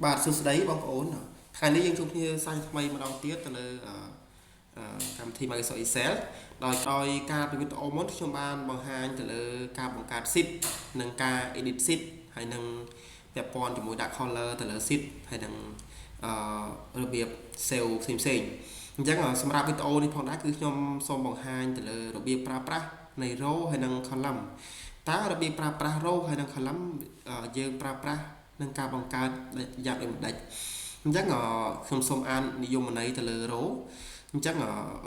បាទសួស្តីបងប្អូនថ្ងៃនេះយើងជួបគ្នាសាជាថ្មីម្ដងទៀតទៅលើកម្មវិធី Microsoft Excel ដោយការពីវីដេអូមុនខ្ញុំបានបង្ហាញទៅលើការបង្កើត sheet និងការ edit sheet ហើយនឹងពាក់ព័ន្ធជាមួយដាក់ color ទៅលើ sheet ហើយនឹងរបៀប save ផ្សេងផ្សេងអញ្ចឹងសម្រាប់វីដេអូនេះផងដែរគឺខ្ញុំសូមបង្ហាញទៅលើរបៀបប្រើប្រាស់នៃ row ហើយនិង column តើរបៀបប្រើប្រាស់ row ហើយនិង column យើងប្រើប្រាស់នឹងការបង្កើតយ៉ាងដូចម្ដេចអញ្ចឹងខ្ញុំសូមអាននិយមន័យទៅលើ row អញ្ចឹង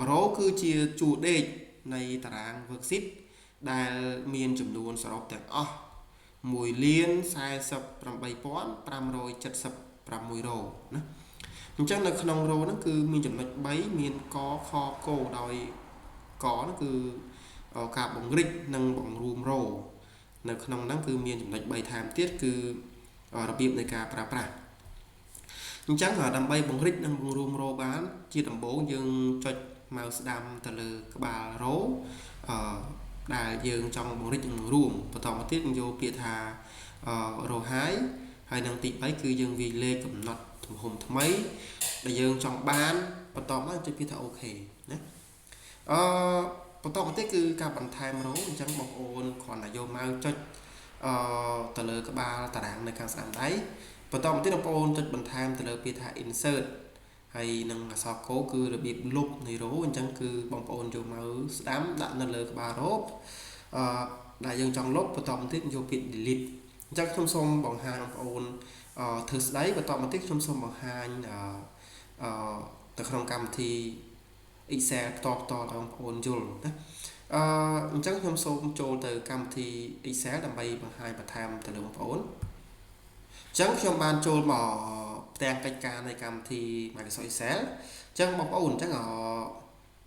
row គឺជាជួរដេកនៃតារាង worksheet ដែលមានចំនួនសរុបទាំងអស់1លាន48,576 row ណាអញ្ចឹងនៅក្នុង row ហ្នឹងគឺមានចំណុច3មានកខកដោយកហ្នឹងគឺការបង្រិចនិងបង្រួម row នៅក្នុងហ្នឹងគឺមានចំណុច3ថែមទៀតគឺរបៀបនៃការប្រើប្រាស់អញ្ចឹងដើម្បីបង្រិចនិងបង្រួម row បានជាដំបូងយើងចុច mouse ស្ដាំទៅលើក្បាល row អឺដែលយើងចង់បង្រិចនិងបង្រួមបន្តមកទៀតយកពាក្យថា row height ហើយនឹងទី3គឺយើងវាយលេខកំណត់ទំហំថ្មីដែលយើងចង់បានបន្តមកចុចពាក្យថា OK ណាអឺបន្តមកទៀតគឺការបន្ថែម row អញ្ចឹងបងប្អូនគ្រាន់តែយក mouse ចុចអឺទៅលើក្បាលតារាងនៅខាងស្ដាំដៃបន្តមកទៀតបងប្អូនចុចបន្ថែមទៅលើពាក្យថា insert ហើយនឹងអក្សរកូគឺរបៀបលុបនៃ row អញ្ចឹងគឺបងប្អូនយក mouse ស្ដាំដាក់នៅលើក្បាល row អឺដែលយើងចង់លុបបន្តមកទៀតយកពាក្យ delete អញ្ចឹងខ្ញុំសូមបង្ហាញបងប្អូនអឺធ្វើស្ដីបន្តមកទៀតខ្ញុំសូមបង្ហាញអឺទៅក្នុងកម្មវិធី Excel ផ្ទាល់ផ្ទាល់ឲ្យបងប្អូនយល់ណាអឺអញ្ចឹងខ្ញុំសូមចូលទៅកម្មវិធី Excel ដើម្បីបង្ហាញបន្ថែមទៅលើបងប្អូនអញ្ចឹងខ្ញុំបានចូលមកផ្ទាំងកិច្ចការនៃកម្មវិធី Microsoft Excel អញ្ចឹងបងប្អូនអញ្ចឹង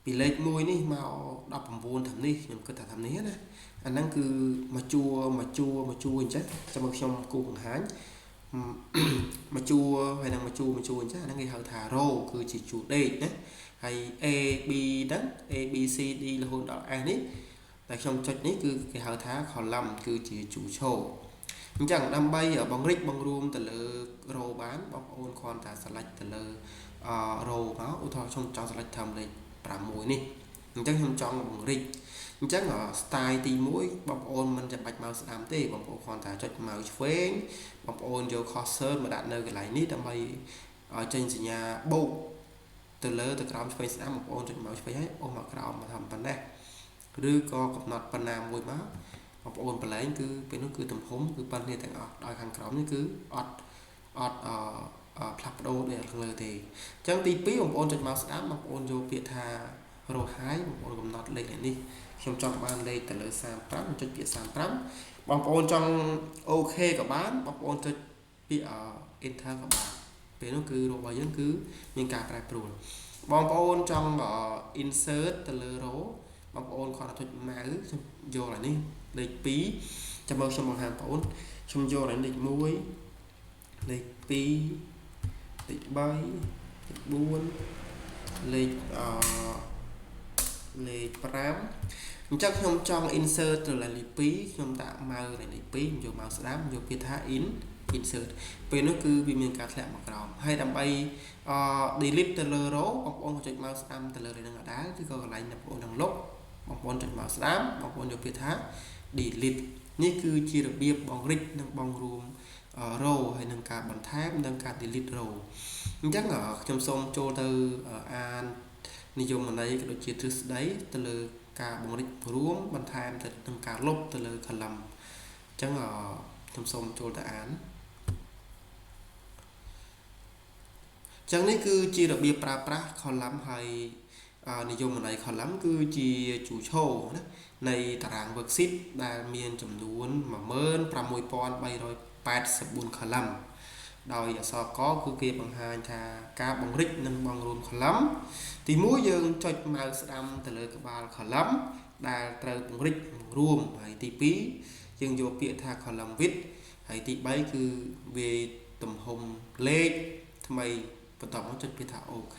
ពីលេខ1នេះមក19ធំនេះខ្ញុំគិតថាធំនេះណាអាហ្នឹងគឺមួយជួរមួយជួរមួយជួរអញ្ចឹងចាំមើលខ្ញុំគូបង្ហាញមួយជួរហើយនឹងមួយជួរមួយជួរអញ្ចឹងអាហ្នឹងគេហៅថា row គឺជាជួរដេកណាហើយ A B ហ្នឹង A B C D រហូតដល់ S នេះតែខ្ញុំចុចនេះគឺគេហៅថា column គឺជាជួរឈរអញ្ចឹងដើម្បីបង្រិចបង្រួមទៅលើ row បានបងប្អូនគ្រាន់តែ select ទៅលើ row មកឧទាហរណ៍ខ្ញុំចង់ select ត្រឹមលេខ6នេះអញ្ចឹងខ្ញុំចង់បង្រិចអញ្ចឹង style ទី1បងប្អូនមិនចាំបាច់ mouse ស្ដាំទេបងប្អូនគ្រាន់តែចុច mouse ឆ្វេងបងប្អូនយក cursor មកដាក់នៅកន្លែងនេះដើម្បីឲ្យចេញសញ្ញាបូកទៅលើទៅក្រោមឆ្វេងស្ដាំបងប្អូនចុច mouse ឆ្វេងហើយអូសមកក្រោមមកធ្វើប៉ុណ្ណេះឬក៏កំណត់ប៉ុណ្ណាមួយមកបងប្អូនប្រឡែងគឺពេលនោះគឺទំហំគឺប៉ុណ្្នេះទាំងអស់ដោយខាងក្រោមនេះគឺអត់អត់អឺផ្លាស់ប្ដូរដូចខាងលើទេអញ្ចឹងទី2បងប្អូនចុចមកស្ដាំបងប្អូនយកពាក្យថា row height បងប្អូនកំណត់លេខនេះខ្ញុំចង់បានលេខទៅលើ35ចុចពាក្យ35បងប្អូនចង់ OK ក៏បានបងប្អូនចុចពាក្យ enter ក៏បានពេលនោះគឺ row របស់យើងគឺមានការប្រែប្រួលបងប្អូនចង់ insert ទៅលើ row បងប្អូនគ្រាន់តែចុច mouse ខ្ញុំយកអានេះលេខ2ចាំមើលខ្ញុំបង្ហាញបងប្អូនខ្ញុំយកអានេះលេខ1លេខ2លេខ3លេខ4លេខអឺលេខ5អញ្ចឹងខ្ញុំចង់ insert ទៅលេខ2ខ្ញុំដាក់ mouse លេខ2យក mouse ស្ដាំយកពាក្យថា insert ពេលនោះគឺវាមានការធ្លាក់មកក្រោមហើយដើម្បីអឺ delete ទៅលើ row បងប្អូនក៏ចុច mouse ស្ដាំទៅលើនឹងដដែលឬក៏កន្លែងបងប្អូននឹងលុបបងប្អូនចុច mouse ស្ដាំបងប្អូនយកពាក្យថា delete នេះគឺជារបៀបបង្រិចនិងបង្រួម row ហើយនឹងការបន្ថែមនិងការ delete row អញ្ចឹងខ្ញុំសូមចូលទៅអាននិយមន័យក៏ដូចជាទ្រឹស្ដីទៅលើការបង្រិចរួមបន្ថែមទៅនឹងការលុបទៅលើ column អញ្ចឹងខ្ញុំសូមចូលទៅអានចឹងនេះគឺជារបៀបប្រើប្រាស់ column ហើយនិយមន័យ column គឺជាជួរឈរណានៃតារាង worksheet ដែលមានចំនួន16384 column ដោយអក្សរកគឺគេបង្ហាញថាការបង្រិចនិងបង្រួម column ទី1យើងចុច mouse ស្ដាំទៅលើក្បាល column ដែលត្រូវបង្រិចបង្រួមហើយទី2យើងយកពាក្យថា column width ហើយទី3គឺវាទំហំលេខថ្មីបន្ទាប់មកចុចពាក្យថា OK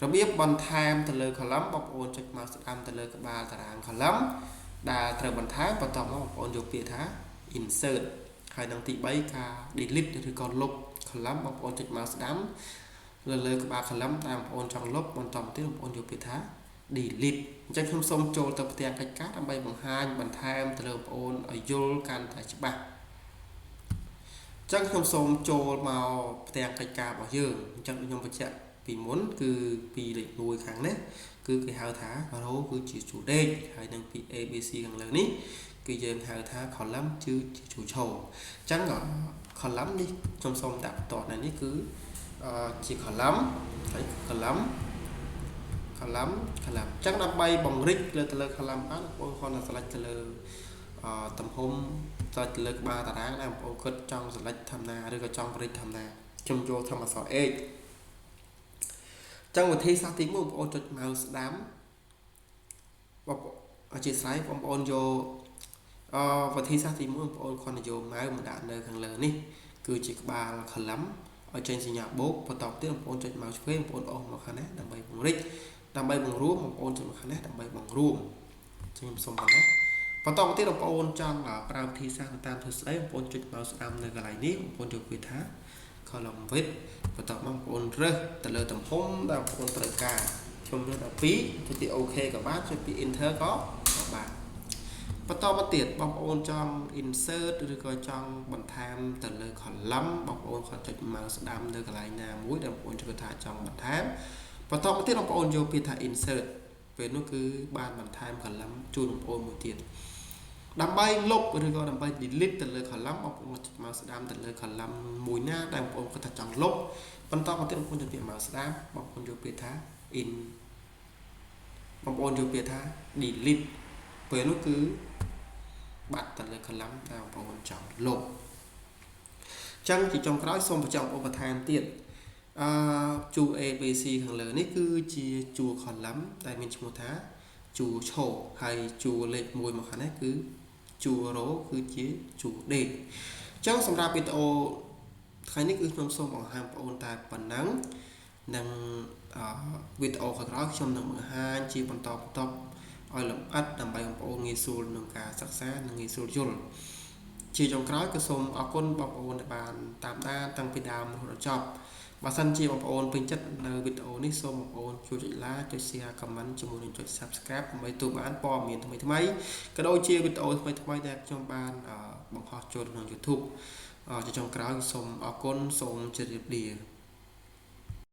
របៀបបន្ថែមទៅលើ column បងប្អូនចុច mouse ស្ដាំទៅលើក្បាលតារាង column ដែលត្រូវបន្ថែមបន្ទាប់មកបងប្អូនយកពាក្យថា insert ហើយនឹងទី3ការ delete ឬក៏លុប column column បងប្អូនចុច mouse ស្ដាំលើលើក្បាល column តាមបងប្អូនចង់លុបបន្តមកទៀតបងប្អូនយកពាក្យថា delete អញ្ចឹងខ្ញុំសូមចូលទៅផ្ទាំងកិច្ចការដើម្បីបង្ហាញបន្ថែមទៅលើបងប្អូនឲ្យយល់កាន់តែច្បាស់អញ្ចឹងខ្ញុំសូមចូលមកផ្ទាំងកិច្ចការរបស់យើងអញ្ចឹងខ្ញុំបញ្ជាក់ពីមុនគឺពីលេខ1ខាងនេះគឺគេហៅថា row គឺជាជួរដេកហើយនឹងពី A B C ខាងលើនេះគឺយើងហៅថា column គឺជាជួរឈរអញ្ចឹង column នេះខ្ញុំសូមដាក់បន្ទាត់នៅនេះគឺជា column ហើយ column column column អញ្ចឹងដើម្បីបង្រិចលើទៅលើ column បានបងប្អូនគ្រាន់តែ select ទៅលើទំហំ select ទៅលើក្បាលតារាងដែលបងប្អូនគិតចង់ select ធម្មតាឬក៏ចង់បរិចធម្មតាខ្ញុំយកធម្មអក្សរ H អញ្ចឹងវិធីសាស្ត្រទី1បងប្អូនចុច mouse ស្ដាំបងអធិស្ឋានបងប្អូនយកអវិធីសាស្ត្រទី1បងប្អូនគ្រាន់តែយក mouse មកដាក់នៅខាងលើនេះគឺជាក្បាល column ឲ្យចេញសញ្ញាបូកបន្តទៀតបងប្អូនចុច mouse ឆ្វេងបងប្អូនអូសមកខាងនេះដើម្បីពង្រីកដើម្បីបង្រួមបងប្អូនចុចមកខាងនេះដើម្បីបង្រួមចឹងខ្ញុំសូមប៉ុណ្ណេះបន្តមកទៀតបងប្អូនចង់ប្រើវិធីសាស្ត្រតាមទ្រឹស្ដីបងប្អូនចុច mouse ស្ដាំនៅកន្លែងនេះបងប្អូនយកពាក្យថា column width បន្ទាប់មកបងប្អូនរើសទៅលើទំហំដែលបងប្អូនត្រូវការខ្ញុំរើស12ចុចទី OK ក៏បានចុចពី enter ក៏បានបន្តមកទៀតបងប្អូនចង់ insert ឬក៏ចង់បន្ថែមទៅលើ column បងប្អូនគាត់ចុច mouse ស្ដាំនៅកន្លែងណាមួយដែលបងប្អូនគិតថាចង់បន្ថែមបន្តមកទៀតបងប្អូនយកពាក្យថា insert ពេលនោះគឺបានបន្ថែម column ជូនបងប្អូនមួយទៀតដើម្បីលុបឬក៏ដើម្បី delete ទៅលើ column បងប្អូនចុច mouse ស្ដាំទៅលើ column មួយណាដែលបងប្អូនគាត់ថាចង់លុបបន្តមកទៀតបងប្អូនចុចពាក្យ mouse ស្ដាំបងប្អូនយកពាក្យថា in បងប្អូនយកពាក្យថា delete ពេលនោះគឺបាត់ទៅលើ column ដែលបងប្អូនចង់លុបចឹងជាចុងក្រោយសូមបញ្ជាក់បងប្អូនបន្ថែមទៀតអឺជួរ A B C ខាងលើនេះគឺជាជួរ column ដែលមានឈ្មោះថាជួរឈរហើយជួរលេខ1មកខាងនេះគឺជួរ row គឺជាជួរដេកអញ្ចឹងសម្រាប់វីដេអូថ្ងៃនេះគឺខ្ញុំសូមបង្ហាញបងប្អូនតែប៉ុណ្ណឹងនិងវីដេអូក្រោយៗខ្ញុំនឹងបង្ហាញជាបន្តបន្ទាប់ឲ្យលម្អិតដើម្បីបងប្អូនងាយស្រួលក្នុងការសិក្សានិងងាយស្រួលយល់ជាចុងក្រោយក៏សូមអរគុណបងប្អូនដែលបានតាមដានតាំងពីដើមរហូតដល់ចប់បើសិនជាបងប្អូនពេញចិត្តនៅវីដេអូនេះសូមបងប្អូនជួយចុច like ចុច share comment ជាមួយនឹងចុច Subscribe ដើម្បីទទួលបានព័ត៌មានថ្មីៗក៏ដូចជាវីដេអូថ្មីៗដែលខ្ញុំបានបង្ហោះចូលក្នុង YouTube ជាចុងក្រោយសូមអរគុណសូមជម្រាបលា។